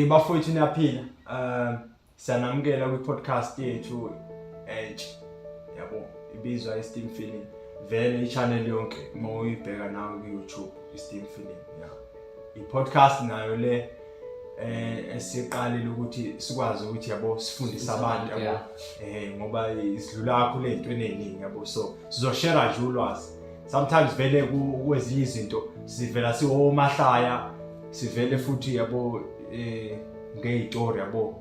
Bafowethu niyaphila. Siyanamukela kwi-podcast yethu entsha. Yabo, ibizwa i-Steam Feeling. Vele i-channel yonke uma uyibheka nawe ku-YouTube i-Steam Feeling. Yeah. I-podcast nayo le esiqalile ukuthi sikwazi ukuthi yabo sifundise abantu yabo ngoba isidlula kakhulu ey'ntweni ey'ningi yabo, so sizoshare nje ulwazi. Sometimes vele kwezinye izinto sivela siwomahlaya, sivele futhi yabo ngey'tori yabo,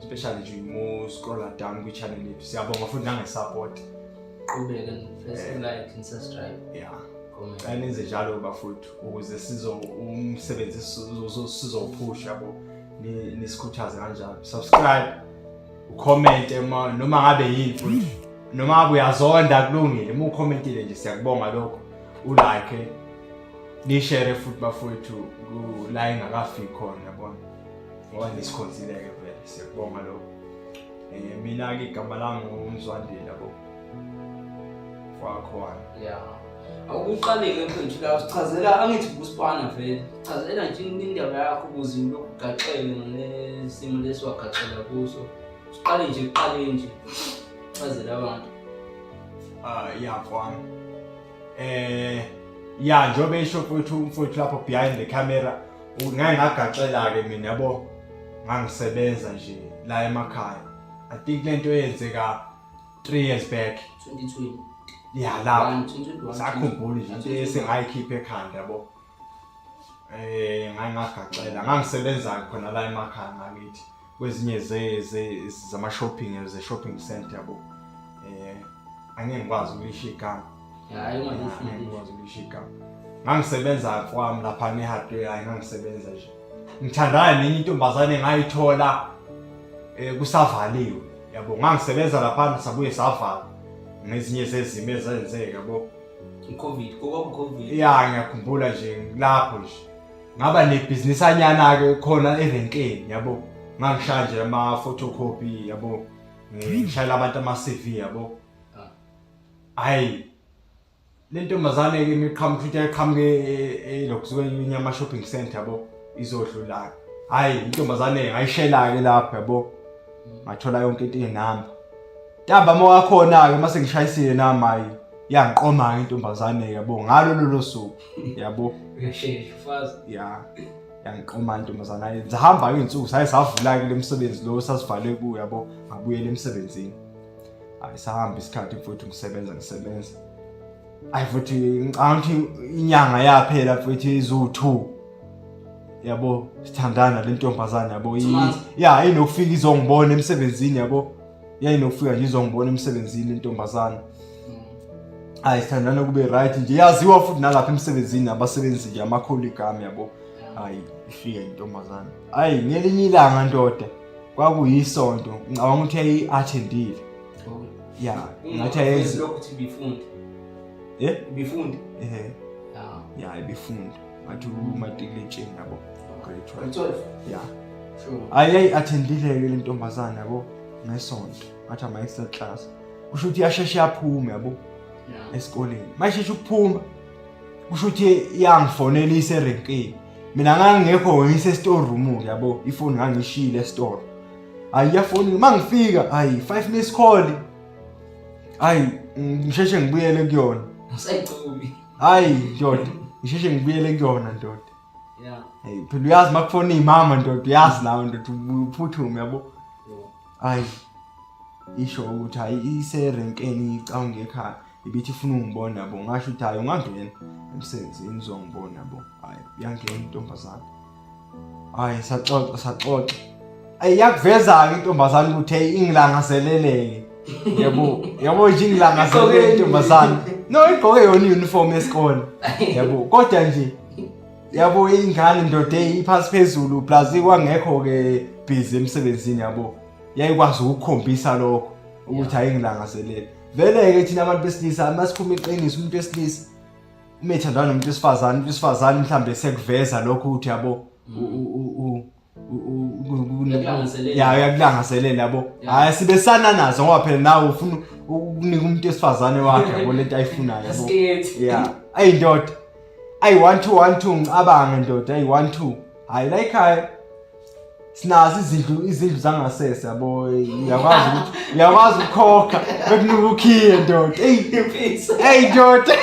especially nje uma scrolla down kwi-channel yethu. Siyabonga futhi nange-support. Qhubeke press like and subscribe. Yeah. Comment. Cela nenze njalo bafowethu ukuze sizo umsebenzi sizowuphusha yabo, nisikhuthaze kanjalo. Subscribe, ucomment noma ngabe yini futhi, noma ngabe uyazonda kulungile, uma ucommentile nje siyakubonga lokho. Ulike, nishare futhi bafowethu la engakafiki khona yabona, ngoba nisikhonzile-ke vele, siyakubonga lokho. Mina-ke igama lami nguMzwandile yabo, wakhona. Yeah. Awuqaleke mfethu la usichazela, angithi kusipana vele. Chazela nje indaba yakho ukuze lokhu ugaxele ngalesimo lesi wagaxela kuso. Siqale nje kuqale nje. Chazela abantu. Ah, ya mfana. Ya njengoba esho mfowethu, umfowethu lapho behind the camera, ngake ngagaxela ke mina yabo, ngangisebenza nje la emakhaya. I think lento eyenzeka 3 years back. 2020. Ya lapho. 2021. Sakhumbula nje into esengayikhipha ekhanda yabo. Ngake ngagaxela, ngangisebenza khona la emakhaya ngakithi kwezinye ze ze zama shopping, ze shopping center yabo. Angeke ngikwazi ukulisho igama. Hayi ungalisho. Angeke ngikwazi ukulisho igama. Ngangisebenza kwami lapha ne-hardware, hayi ngangisebenza nje. Ngithandana nenye intombazane engayithola kusavaliwe yabo. Ngangisebenza lapha sabuye savala ngezinye zezimo ezenzeka yabo. I-COVID, kokwaku COVID. Ya ngiyakhumbula nje lapho nje. Ngaba nebhizinisi anyana ke khona erenkeni yabo. Ngangishaya nje ama photocopy yabo. Ngishayela abantu ama CV yabo. Hayi le ntombazane ke imiqhamuka futhi ayiqhamuke elokhu inyama shopping center yabo, izodlula. Hayi intombazane ngayishela ke lapho yabo, ngathola yonke into enamba. Ntambama wakhona ke mase ngishayisile nami, hayi yangiqoma ke intombazane yabo ngalo lolo suku yabo. Uyashesha ufazi. Ya yangiqoma intombazane, hayi zahamba ke insuku saye savula ke lemsebenzi lo sasivale kuyo yabo, ngabuyela emsebenzini. Hayi sahamba isikhathi mfowethu ngisebenza. Hayi futhi ngicabanga ukuthi inyanga yaphela futhi izu2 yabo, sithandana le ntombazane yabo. 2 months. Ya inokufika izongibona emsebenzini yabo, yayinokufika nje izongibona emsebenzini intombazane. Hayi sithandana kube right nje, yaziwa futhi nalapha emsebenzini abasebenzi nje ama colleague ami yabo. Hayi ifika intombazane, hayi ngelinye ilanga ndoda kwakuyisonto, ngicabanga ukuthi yayi-attendile. Ya ngathi yayenza lokhu ukuthi ibifunda. Ibifunda. Ya ibifunda, ngathi umatikuletsheni yabo, grade 12. 12. Ya. Sure. Hayi yayi-attendile ke le ntombazane yabo ngesonto, ngathi ama-extra class, kusho ukuthi iyasheshe yaphuma yabo esikoleni. Mayisheshe ukuphuma kusho ukuthi iyangifonela iserenkeni, mina ngangingekho ngise-store room yabo, ifoni ngangishiyile esitoro. Hayi iyafoni uma ngifika, hayi 5 miss call, hayi ngisheshe ngibuyele kuyona. Usayigcobi. Hayi ndoda, ngisheshe ngibuyele kuyona ndoda. Yeah. Hey phela uyazi makufona imama ndoda, uyazi nawe ndoda uphuthume yabo. Hayi isho ukuthi hayi iserenkeni icawunge ekhaya, ibithi ifuna ungibona yabo. Ngasho ukuthi hayi ungangena emsebenzini uzongibona yabo. Hayi yangena intombazane, hayi saxoxa. Ayi yakuveza-ke intombazane ukuthi hey ingilangazeleleke yabo, yabo nje ingilangazelele intombazane. No igqoke yona i-uniform yesikole yabo, kodwa nje yabo ingane ndoda iphansi phezulu, plus kwangekho-ke busy emsebenzini yabo, yayikwazi ukukhombisa lokho ukuthi hayi ngilangazelele. Vele-ke thina abantu besilisa masikhuluma iqiniso, umuntu wesilisa uma ethandana nomuntu wesifazane, umuntu wesifazane mhlambe sekuveza lokho ukuthi yabo Uyakulangazelela. Ya uyakulangazelela yabo. Yeah. Hayi sibesana nazo ngoba phela nawe ufuna ukunika umuntu wesifazane wakhe yabo lento ayifunayo yabo. Skate. Yeah. Ayi ndoda. Ayi 1 2 1 2 ngicabange ndoda, ayi 1 2. Hayi la ekhaya. Sinazo izindlu zangasese yabo, uyakwazi ukuthi uyakwazi ukukhokha bekunika ukhiye ndoda. Eyi Impisi. Eyi ndoda.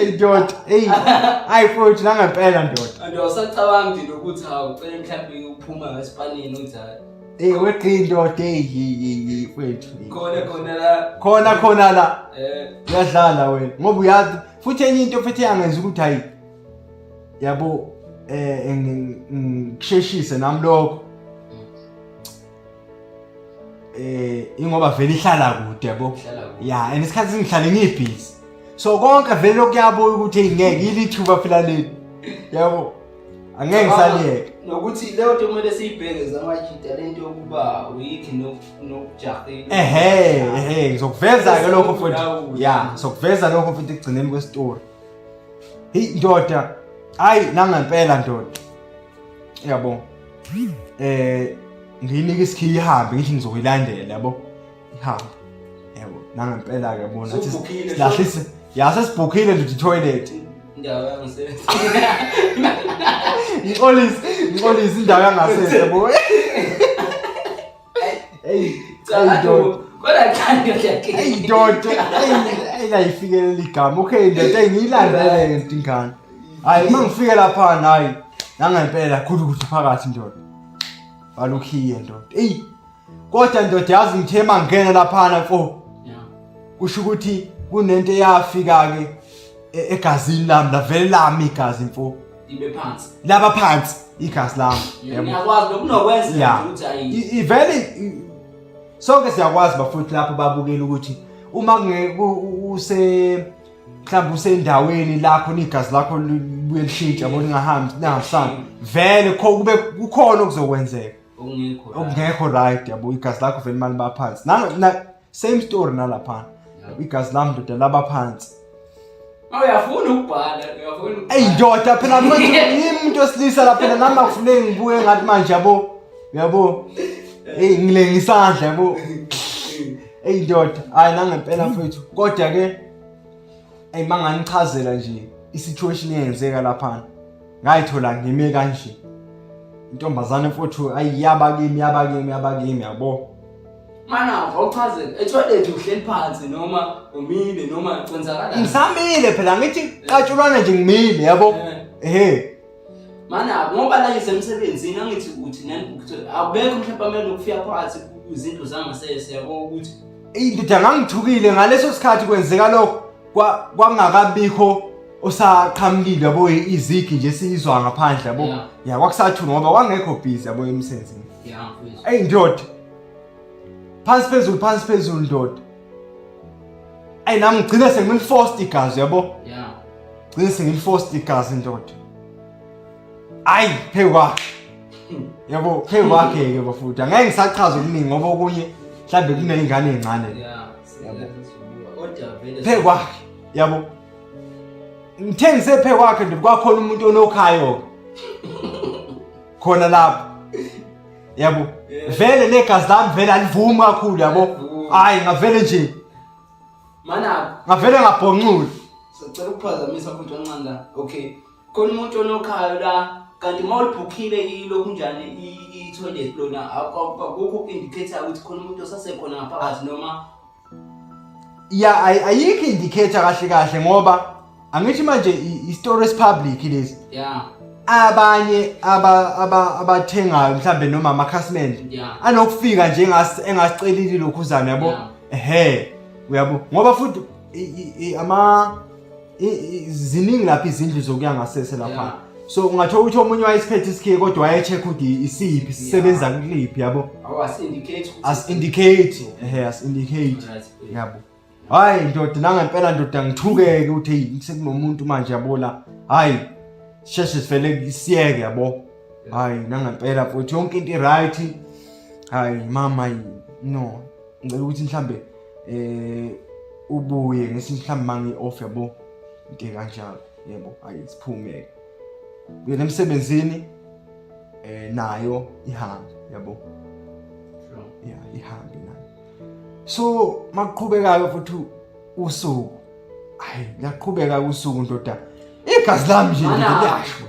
Eyi ndoda. Eyi. Ayi futhi nangempela ndoda. And awusacabangi nje nokuthi hawu ucela mhlawumbe uphuma ngesipanini uthi hayi. Eyi weqi ndoda eyi mfethu. Khona khona la. Khona khona la. Eh. Uyadlala wena ngoba uyazi futhi enye into futhi yangenza ukuthi hayi yabo ngisheshise nami lokho. Ingoba vele ihlala kude yabo. Yeah, and isikhathi ngihlale ngibhizi. So konke vele lokuyabuya ukuthi hey ngeke ilithuba phela leli. Yabo. Angeke ngisaliyeke. Nokuthi leyo nto kumele siyibheke zamajita lento yokuba weak nokujahile. Ehhe, ehhe, ngizokuveza ke lokho futhi. Yeah, ngizokuveza lokho futhi ekugcineni kwestory. Hey ndoda, hayi nangempela ndoda. Yabo. Ngiyinika isikhiya ihambe ngithi ngizoyilandela yabo. Ihambe. Yabo, nangempela ke yabona nathi silahlise. Ya sesibhukhile nje toilet. Indawo yangasese. Ngixolise indawo yangasese yabo. Hey, cha ndoda. Kodwa cha ndoda. Hey ndoda, hey layifikele igama. Okay ndoda, hey ngiyilandele ke ingane. Hayi uma ngifike lapha hayi nangempela khulu ukuthi phakathi ndoda. Balukhiye ndoda. Hey kodwa ndoda yazi ngithe mangena laphana mfo. Kusho ukuthi kunento eyafika ke egazini lami lavele lami igazi mfo. Ibe phansi. Laba phansi igazi lami. Ngiyakwazi lokunokwenza ukuthi ayi. Ivele sonke siyakwazi bafowethu lapho babukela ukuthi uma use mhlawumbe usendaweni lakho igazi lakho libuye lishintshe yabo lingahambi lingahambisani vele kube kukhona okuzokwenzeka okungekho right yabo igazi lakho vele mali baphansi same story nalaphana igazi lami ndoda laba phansi. Uyafuna ukubhala, uyafuna. Ey ndoda phela manje ngimi umuntu wesilisa la phela nami akufuneki ngibuye ngathi manje yabo. Yabo. Ey ngilenga isandla yabo. Ey ndoda, hayi nangempela mfethu. Kodwa ke ey manganichazela nje isituation eyenzeka lapha. Ngayithola ngime kanje. Intombazane mfethu ayiyaba kimi yaba kimi yaba kimi yabo. Mana awuchazele etoilet uhleli phansi noma umile noma kwenzakalani? Ngisamile phela ngithi qatshulwana nje ngimile yabo. Ehhe. Mana ngoba la ngisemsebenzini angithi uthi nani akubekho mhlawumbe amele ukufika phakathi izindlu zangasese yabo ukuthi indoda ngangithukile ngaleso sikhathi kwenzeka lokho kwangakabikho osaqhamukile yabo izigi nje siyizwa ngaphandle yabo. Ya kwakusathula ngoba kwangekho busy yabo emsebenzini. Yeah. Ey ndoda. Phansi phezulu phansi phezulu ndoda. Ey nami ngigcine sengiliforced igazi yabo. Yeah. Gcine sengiliforced igazi ndoda. Ayi phe kwakhe. Yabo phe kwakhe ke bafuthi. Angeke ngisachaza okuningi ngoba okunye mhlambe kunezingane ezincane. Yeah. Yabo. Phe kwakhe. Yabo. Ngithe ngisephe kwakhe nje kwakhona umuntu onokhayo. Khona lapho. Yabo. Vele negazi lami vele alivumi kakhulu yabo. Hayi ngavele nje. Mana ngavele ngabhonxula. Sicela ukuphazamisa futhi kancane la. Okay. Khona umuntu onokhayo la kanti uma ulibhukhile ilokhu njani i-toilet lona akukho indicator ukuthi khona umuntu osasekhona ngaphakathi noma ya ayikho indicator kahle kahle ngoba angithi manje i-story public lesi. Yeah. Abanye abathengayo mhlambe noma amakhasimende anokufika nje engasicelile lokhuzana yabo. Ehhe uyabo ngoba futhi ama ziningi lapha izindlu zokuya ngasese lapha. So ungathola ukuthi omunye wayesiphethe isikhiye kodwa wayecheck ukuthi isiphi sisebenza kuliphi yabo. As indicate. As indicate. Ehhe as indicate. Yabo. Hayi ndoda nangempela ndoda ngithukeke ukuthi hey sekunomuntu manje yabo la. Hayi sheshe sivele siyeke yabo. Hayi nangempela futhi yonke into i-right. Hayi mama no ngicela ukuthi mhlambe ubuye ngesinye mhlambe mangi off yabo into kanjalo yebo. Hayi siphume ke emsebenzini nayo ihambe yabo. Yeah ihambe nayo. So makuqhubekayo futhi usuku hayi liyaqhubeka usuku ndoda igazi lami nje liyasho.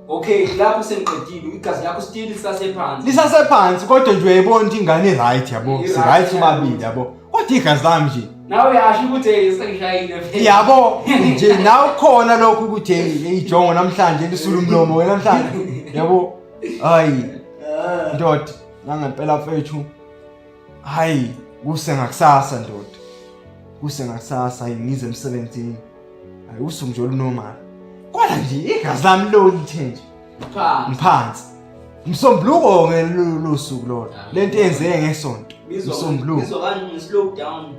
Okay, lapho sengiqedile igazi lakho still lisasephansi. Lisasephansi kodwa nje uyayibona ukuthi ingane right yabo. I-right, Si right yeah. ubabili yabo. Kodwa igazi lami nje Nawe uyasho ukuthi hey sengishayile vele. yabo nje nawe khona lokhu ukuthi hey ijongo namhlanje lisula umlomo wena namhlanje yabo. Hayi Ah. ndoda nangempela mfethu hayi kuse ngakusasa ndoda. Kuse ngakusasa hayi ngize emsebenzini. Hayi usuku nje olunormal. Kodwa nje igazi lami lolithe nje. Phansi. Ngiphansi. Msombuluko ke losuku lolo. Ah. Lento eyenzeke ngesonto. Bizwa Msombuluko. bizwa kanje slow down.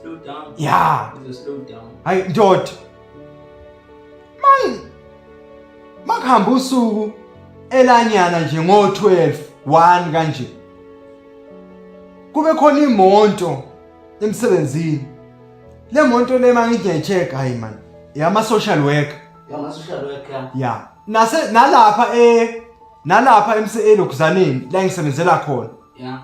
Slow down. Ya. Bizwa slow down. Hayi ndoda. Mang makuhamba usuku elanyana nje ngo12 1 kanje. Kube khona imonto emsebenzini. Le monto le mangithi ngiyayi-check hayi man. Yama social worker. Yama social worker. Ya. Nase nalapha e nalapha emse elokuzaneni la ngisebenzela khona. Yeah.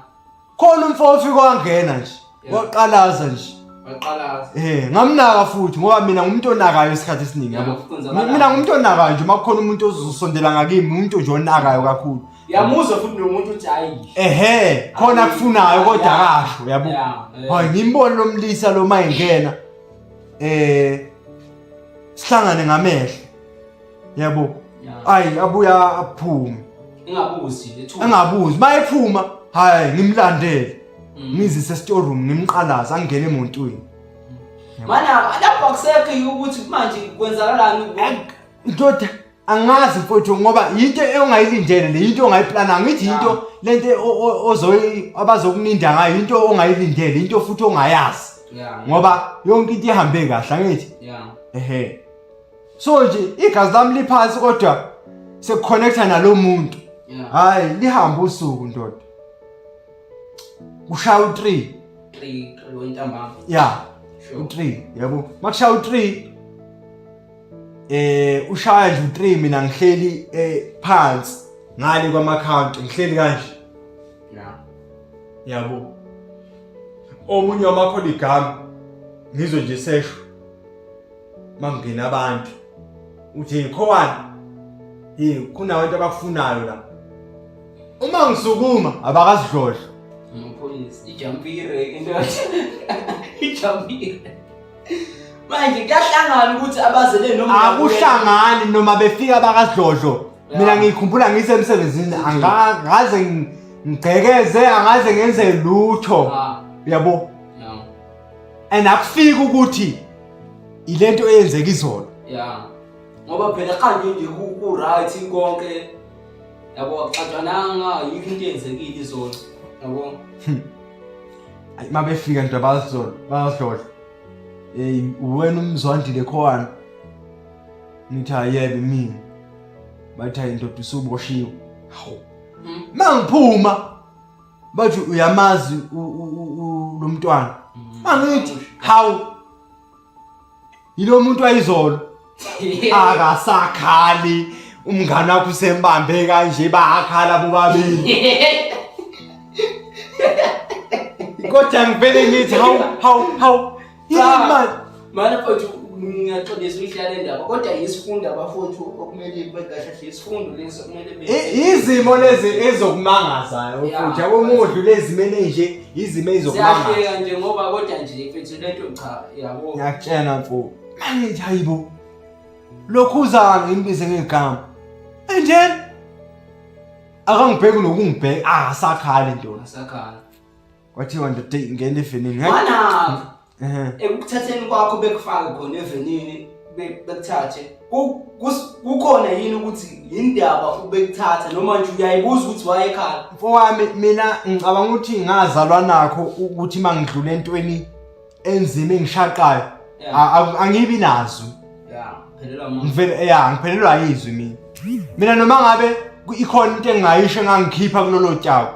Khona umfo ofika wangena nje. Yeah. Waqalaza nje. Waqalaza. Eh, ngamnaka futhi ngoba mina ngumuntu onakayo isikhathi esiningi Yeah, yabo. kwenzakalani? Mina ngumuntu onakayo nje uma kukhona umuntu ozosondela ngakimi, umuntu nje onakayo kakhulu. Yamuzwa futhi nomuntu uthi hayi. Ehhe, khona akufunayo kodwa Yeah. akasho yabo. Yeah, eh. Hayi ngimbone lo mlisa lo mayengena. Eh sihlangane ngamehlo. Yabo. Yeah. Ayi abuya aphume. Engabuzi ethuka. Engabuzi mayephuma, hayi ngimlandele. Mm. Ngizise store room ngimqalaza angene emontweni. Mana lapho akusekho ukuthi manje kwenzakalani. Ndoda angazi mfowethu ngoba yinto ongayilindele le yinto ongayiplana ngithi yinto lento ozoyi abazokuninda ngayo into ongayilindele into futhi ongayazi Yeah. ngoba yonke into ihambe kahle angithi Yeah. ehe so nje igazi lami liphansi kodwa sekuconnecta nalomuntu Yeah. hayi lihamba usuku ndoda kushaya u3 3 3 wentambama. ya Sure. u3 yabo makushaya u3 eh ushaya nje u3 mina ngihleli eh phansi ngale kwama account ngihleli kanje Yeah. yabo omunye wama colleague ami ngizwe nje sesho mangena abantu uthi khowana hey kunabantu abakufunayo la uma ngisukuma abakazidlodlo Amaphoyisa ijampire into ijampire. Manje kuyahlangana ukuthi abazele noma akuhlangani noma befika abakazidlodlo mina ngikhumbula ngisemsebenzini angaze ngigqekeze angaze ngenze lutho Ah, uyabo yeah. and akufiki ukuthi ilento eyenzeka izolo Yeah. Ngoba phela kanje nje ku right konke. Yabo akuxatshananga yikho into eyenzekile izolo. Yabo. Ayi, mabefika nje abazolo bayazidlodla hey wena umzwandile khona ngithi ayebe mina bathi hayi ndoda usuboshiwe hawu mangiphuma bathi uyamazi lo mntwana mangithi hawu yilo muntu ayizolo akasakhali umngane wakho usembambe kanje bayakhala bobabili kodwa ngivele ngithi hawu hawu hawu yini manje Manje mfowethu ngiyaxolisa uyihlala le ndaba kodwa yisifundo abafowethu okumele begasha isifundo lesi okumele be Izimo lezi ezokumangazayo Yeah. futhi yabo uma udlula ezimeni enje izimo ezokumangaza Siyahleka nje ngoba kodwa nje mfethu lento cha yabo. Ngiyakutshela mfo manje hayibo lokhuza ngimbize ngegama and then akangibheki nokungibheka akasakhali ndoda Asakhala. Kwathiwa ndoda ingena evenini. Mana Ehhe. ekukuthatheni kwakho bekufake khona evenini bekuthathe kukhona yini ukuthi yindaba ubekuthatha noma nje uyayibuza ukuthi wayekhala Mfowami mina ngicabanga ukuthi ngazalwa nakho ukuthi mangidlula entweni enzima engishaqayo Yeah. angibi nazo. ya phelelwa amandla Ngivele ya ngiphelelwa yizwi mina. Mina noma ngabe ikhona into engingayisho engangikhipha kulolo tyawo.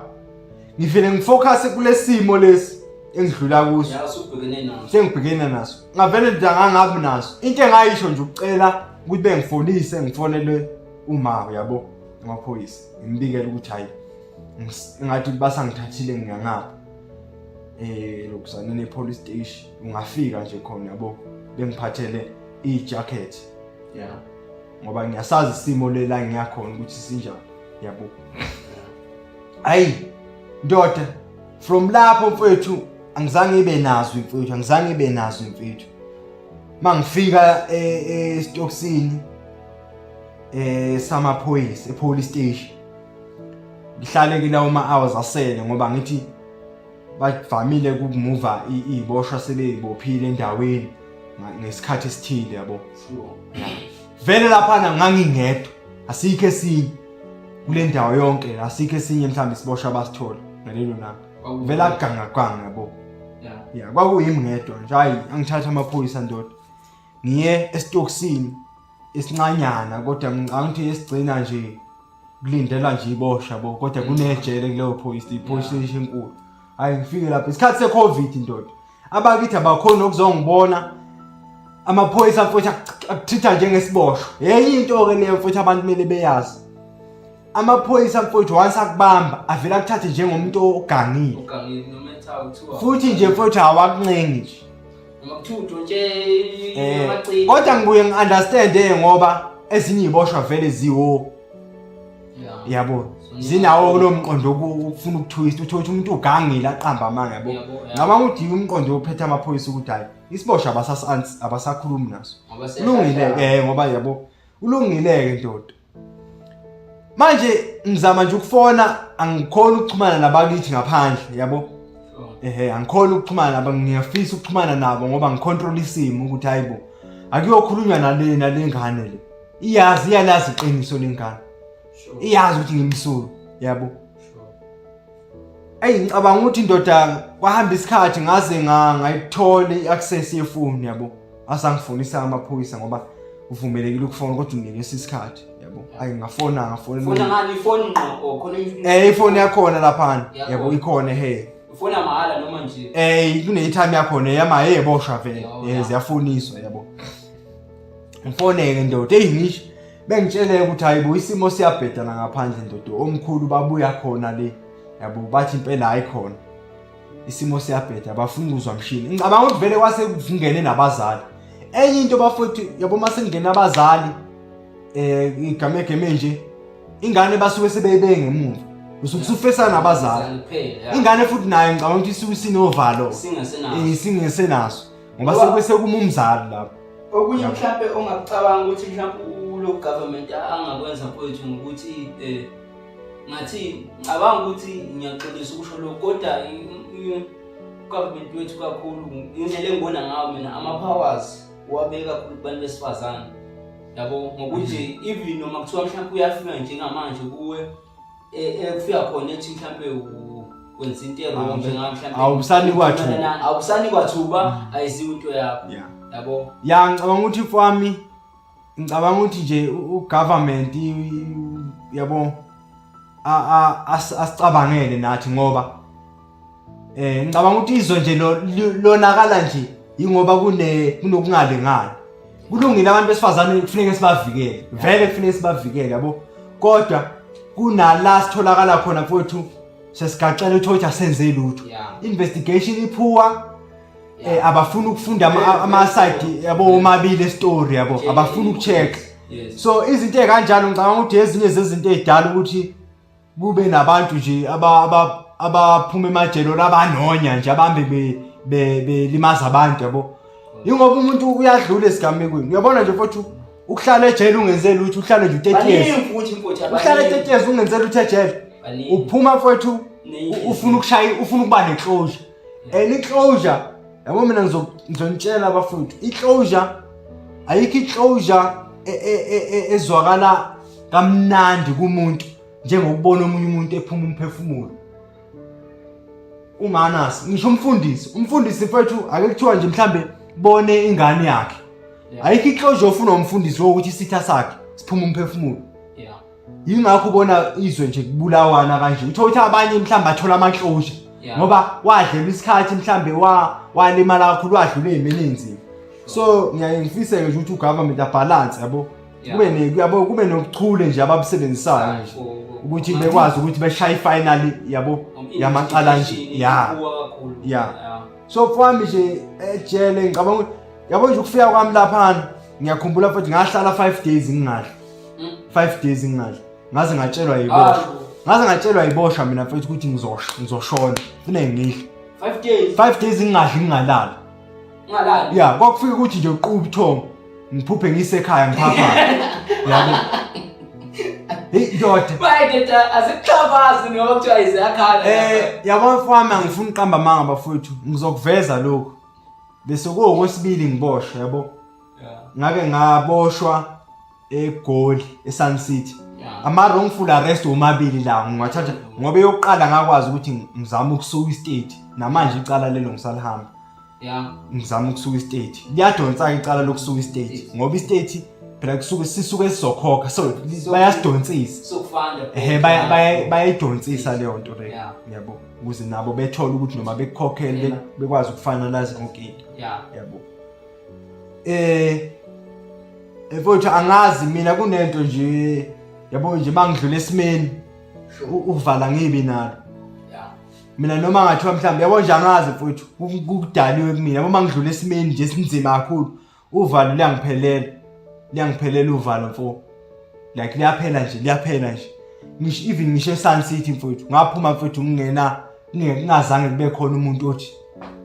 Ngivele ngifocus kulesimo lesi engidlula kuso. ya usubhekene naso Sengibhekene naso. Ngavele nje angangabi naso. Into engayisho nje ukucela ukuthi bengifonise ngifonele uma uyabo amaphoyisa ngimbikele ukuthi hayi ngathi basangithathile ngiyangapha. Lokuzaneni police station ungafika nje khona yabo bengiphathele i-jacket. ya. Ngoba ngiyasazi isimo le la ngiyakhona ukuthi sinjani, yabo. Ayi ndoda, from lapho mfethu angizange ibe nazo mfethu, angizange ibe nazo mfethu. Mangifika esitokisini samaphoyisa epolice station, ngihlale kilawo ma hours asele ngoba ngithi bavamile ukumuva iziboshwa sebeyibophile endaweni ngesikhathi esithile, yabo. Vele laphana ngangingedwa, asikho esinye kule ndawo yonke, asikho esinye mhlawumbe isiboshwa abasithola ngalelo langa, vele akuganga kwanga, yabo. Ya, kwakuyimi ngedwa nje. Hayi, angithatha amaphoyisa ndoda, ngiye esitokisini esincanyana, kodwa ngicabanga ukuthi esigcina nje kulindela nje ibosha bo, kodwa kunejele kuleyo police, i-police station enkulu. Hayi, ngifike lapho isikhathi se-Covid ndoda, abakithi abakhona ukuzongibona, amaphoyisa mfowethu akuthitha njengesiboshwa. Yenye into-ke leyo mfowethu abantu kumele beyazi, amaphoyisa mfowethu once akubamba avele akuthathe njengomuntu ogangile. Ugangile noma ethawa kuthiwa. Futhi nje mfowethu awakuncengi nje. Noma kuthiwa udontshe amaciko. Kodwa ngibuye ngi-understand ngoba ezinye iy'boshwa vele ziwo, yabo, zinawo kulo mqondo ukufuna ukutwist, uthole ukuthi umuntu ugangile aqamba amanga, yabo. Yabo, ya. Ngicabanga ukuthi yiwo umqondo ophethe amaphoyisa ukuthi hhayi isiboshwa abasakhulumi naso. Ngoba siyashaya. Ulungile-ke ngoba yabo ulungile-ke ndoda. Manje ngizama nje ukufona, angikhoni ukuxhumana nabakithi ngaphandle, yabo. Ehe, angikhoni ukuxhumana nabo, ngiyafisa ukuxhumana nabo ngoba ngicontrol isimo ukuthi hayibo akuyokhulunywa nale nale ngane le, iyazi, iyalazi iqiniso lengane, iyazi ukuthi ngimsulwa, yabo. Eyi, ngicabanga ukuthi indoda kwahamba isikhathi ngaze ngayithola i-access yefoni, yabo, asangifonisa amaphoyisa ngoba uvumelekile ukufona kodwa unikeza isikhathi, yabo. Ayi, ngafona ngafona. Fona ngani, ifoni ngqo or khona Ifoni yakhona laphana. Yakhona. Yabo, ikhona he. Ufona mahhala noma nje? Kune-time yakhona yama yeboshwa vele. Yabo, Eh ya. Ziyafoniswa, yabo. Ngifoneke ndoda, eyi ngisho bengitshele ukuthi hayibo isimo siyabhedana ngaphandle ndoda, omkhulu babuya khona le, yabo, bathi impela hayi khona isimo siyabheda, abafuni ukuzwa mshini. Ngicabanga ukuthi vele kwase kungene nabazali. Enye into bafowethu, yabo, uma sekungena abazali igamegeme nje, ingane basuke sebeyibeke ngemuva, usuke usufesa nabazali. Kuphela, ya. Ingane futhi nayo ngicabanga ukuthi isuke isinovalo. Singasenaso. Isingesenaso ngoba Ngoba- sekube sekuma umzali lapho. Okunye Yabo. mhlampe ongakucabanga ukuthi mhlampe ulo government angakwenza mfowethu ngokuthi ngathi ngicabanga ukuthi ngiyaxolisa ukusho lokho, kodwa government wethu kakhulu indlela engibona ngayo mina ama-powers uwabeka kakhulu kubantu besifazane, yabo, ngokuthi even noma kuthiwa mhlampe uyafika njengamanje kuwe ekufika khona ethi mhlampe wenza into e-wrong njengamhlampe Awusanikwa thuba. Awusanikwa thuba, ayisiyo into yakho, Yeah. yabo. Ya, ngicabanga ukuthi mfowami, ngicabanga ukuthi nje ugovernment yabo asicabangele nathi ngoba ngicabanga ukuthi izwe nje lonakala nje ingoba kunokungalingani. Kulungile, abantu besifazane kufuneka sibavikele, vele kufuneka sibavikele, yabo, kodwa kunala sitholakala khona mfowethu sesigaxela uthole ukuthi asenze lutho, investigation iphuwa, abafuni ukufunda ama side, yabo, omabili estory, yabo, abafuni ukucheck. So izinto ezikanjalo ngicabanga ukuthi ezinye zezinto ezidala ukuthi kube nabantu nje abaphuma emajele labanonya nje abambe belimaza abantu, yabo, ingoba umuntu uyadlula esigamekweni. Uyabona nje mfowethu, ukuhlala ejele ungenze lutho, uhlale nje u-30 years. Baningi futhi mfowethu, uhlale abaningi. 30 years ungenze lutho ejele, Baningi. uphuma mfowethu Neyinhliziyo. ufuna ukushaya, ufuna ukuba ne-closure, and i-closure, yabo, mina ngizonitshela bafowethu, i-closure ayikho, i-closure ezwakala kamnandi kumuntu njengokubona omunye umuntu ephuma umphefumulo. Unganasi ngisho umfundisi mfowethu, ake kuthiwa nje mhlambe bone ingane yakhe, ayikho i-closure ofuna umfundisi wokuthi isitha sakhe siphume umphefumulo. Yingakho ubona izwe nje kubulawana kanje, uthola ukuthi abanye mhlawumbe bathola ama-closure ngoba wadlelwa isikhathi, mhlambe walimala kakhulu, wadlula ey'meni ey'nzima. So ngiyaye ngifise-ke nje ukuthi ugovernment abalance, yabo, kube yabo, kube nobuchule nje ababusebenzisayo nje ukuthi bekwazi ukuthi beshaye ifinal, yabo, yamacala nje ya. Ibuka kakhulu. Yeah. So mfowami nje ejele ngicabanga ukuthi yabo nje ukufika kwami laphana Ngiyakhumbula futhi ngahlala 5 days ngingadli. 5 days ngingadli. Ngaze ngatshelwa yiboshwa. Ngaze ngatshelwa yiboshwa mina mfethu ukuthi ngizosha, ngizoshona. Fune ngidle. 5 days. 5 days ngingadli ngingalali. Ungalali. Yeah, kwakufika ukuthi nje uqubu ubuthongo. Ngiphuphe ngisekhaya ngiphapha. Yabo. Hey ndoda. Bayi ndoda azikuxhaphazi ngoba kuthiwa iziyakhala. Eh, yabo mfowami angifuni uqamba amanga bafowethu. Ngizokuveza lokhu. Bese kuwokwesibili ngiboshwa yabo. Ngake ngaboshwa eGoli eSun City. Ama wrongful arrest omabili la ngiwathatha ngoba eyokuqala ngakwazi ukuthi ngizame ukusuka istate namanje icala lelo ngisalihamba. Yeah. Ngizama ukusuka istate. Liyadonsa icala lokusuka istate ngoba istate phela kusuke sisuke sizokhokha so bayasidonsisa. Sokufanda. Ehhe bayayidonsisa leyo nto leyo. Yabo. Ukuze nabo bethole ukuthi noma bekukhokhele bekwazi ukufinalize yonke into. Yeah. Yabo. Eh mfowethu angazi mina kunento nje yabo nje mangidlula esimeni uvala ngibi nalo. Yeah. Mina noma ngathiwa mhlawumbe yabo nje angazi mfowethu kudaliwe kumina yabo mangidlula esimeni nje esinzima kakhulu uvalo liyangiphelela liyangiphelela uvalo mfo like liyaphela nje liyaphela nje ngisho even ngisho eSun City mfowethu ngaphuma mfowethu ngingena ngingazange kube khona umuntu othi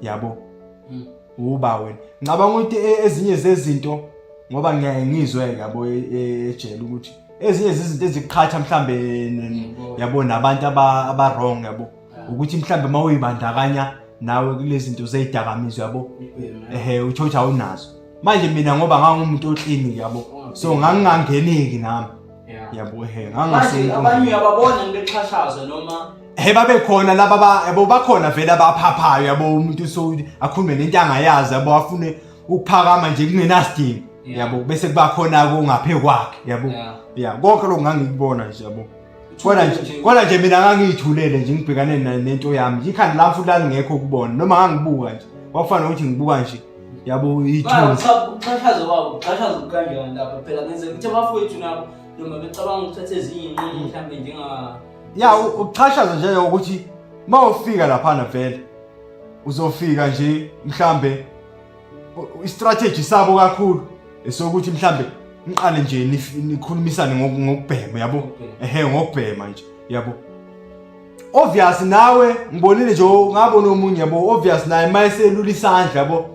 yabo uba wena ngicabanga ukuthi ezinye zezinto ngoba ngiyaye ngizwe yabo ejele ukuthi ezinye zezinto ezikuqhatha mhlambe yabo nabantu aba wrong yabo ukuthi mhlambe uma uyibandakanya nawe kulezi zinto zezidakamizwa yabo ehe uthola ukuthi awunazo manje mina ngoba ngangumuntu oclean yabo so ngangingangeneki nami yabo ehe ngangase abanye uyababona bexhashazwa noma he babekhona laba yabo bakhona vele abaphaphayo yabo umuntu so akhulume nento angayazi yabo afune ukuphakama nje kungenasidingo yabo bese kuba khona kongaphe kwakhe yabo ya konke lokho ngangikubona nje yabo kodwa nje kodwa nje mina ngangiyithulele nje ngibhekane nento yami nje ikhanda lami futhi lalingekho kubona noma ngangibuka nje kwakufana nokuthi ngibuka nje yabo ithunzi uxhashazo wabo uxhashazo kanjani lapho phela ngenzeka ukuthi abafowethu nabo noma becabanga ukuthatha ezinye iy'nqumo mhlawumbe njenga ya ukuxhashaza nje ukuthi uma ufika laphana vele uzofika nje mhlambe istrategy sabo kakhulu esokuthi mhlambe niqale nje nikhulumisane ngokubhema yabo ehe ngokubhema nje yabo obvious nawe ngibonile nje ngabona omunye yabo obvious naye mayeselula isandla yabo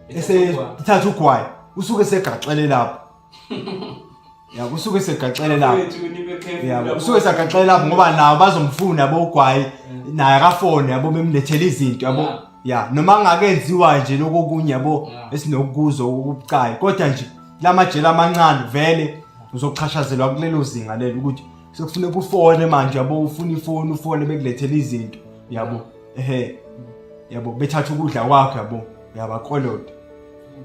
esethatha ugwayi usuke segaxele lapho ya kusuke segaxele lapho ya kusuke segaxele lapho ngoba nawo bazomfuna yabo ugwayi naye akafone yabo bemlethela izinto yabo ya noma ngakenziwa nje lokho okunye yabo esinokuzwa okubucayi kodwa nje lamajele amancane vele uzochashazelwa kulelo zinga lelo ukuthi sekufuneka ufone manje yabo ufuna ifoni ufone bekulethela izinto yabo ehe yabo bethatha ukudla kwakho yabo yabakolota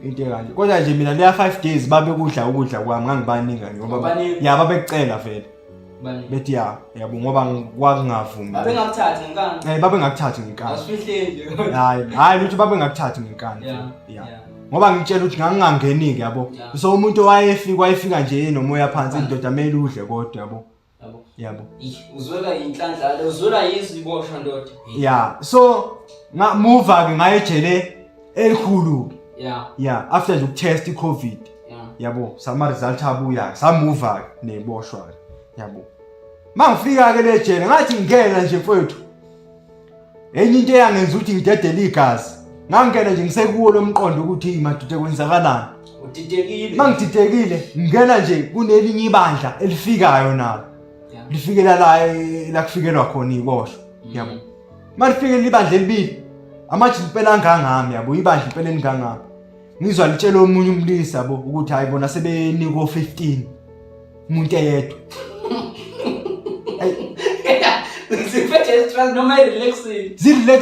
into ekanje kodwa nje mina leya 5 days babekudla ukudla kwami ngangibanika nje ngoba ya babekucela vele bethi ya yabo ngoba kwakungavumi babengakuthathi ngenkani eh babengakuthathi ngenkani asifihle nje hayi hayi lutho babengakuthathi ngenkani ya ngoba ngitshela ukuthi ngangingangeni-ke yabo so umuntu owayefika wayefika nje enomoya phansi indoda kumele udle kodwa yabo Yabo. Yabo. Uzwela inhlanhla le uzwela yizwi boshwa ndoda. Yeah. So ngamuva ke ngaye ejele elikhulu. Yeah. Yeah, after nje ukutest iCovid. Yeah. Yabo, sama result abuya, samuva ke neboshwa ke. Yabo. Mangifika ke le jele ngathi ngingena nje mfowethu. Enye into eyangenza ukuthi ngidedele igazi. Ngangena nje ngisekuwo lo mqondo ukuthi madoda kwenzakalani. Udidekile. Mangididekile ngingena nje kunelinye ibandla elifikayo nalo. Lifikela la eh, la kufikelwa khona iboshwa. Mm. Yabo. Malifikela ibandla elibili amathi impela angangami yabo ibandla impela elingangami. Ngizwa litshela omunye umlisa yabo ukuthi hayi bona sebenikwa 15. Umuntu eyedwa. Ziphethe stress noma i-relaxing. Zi-relax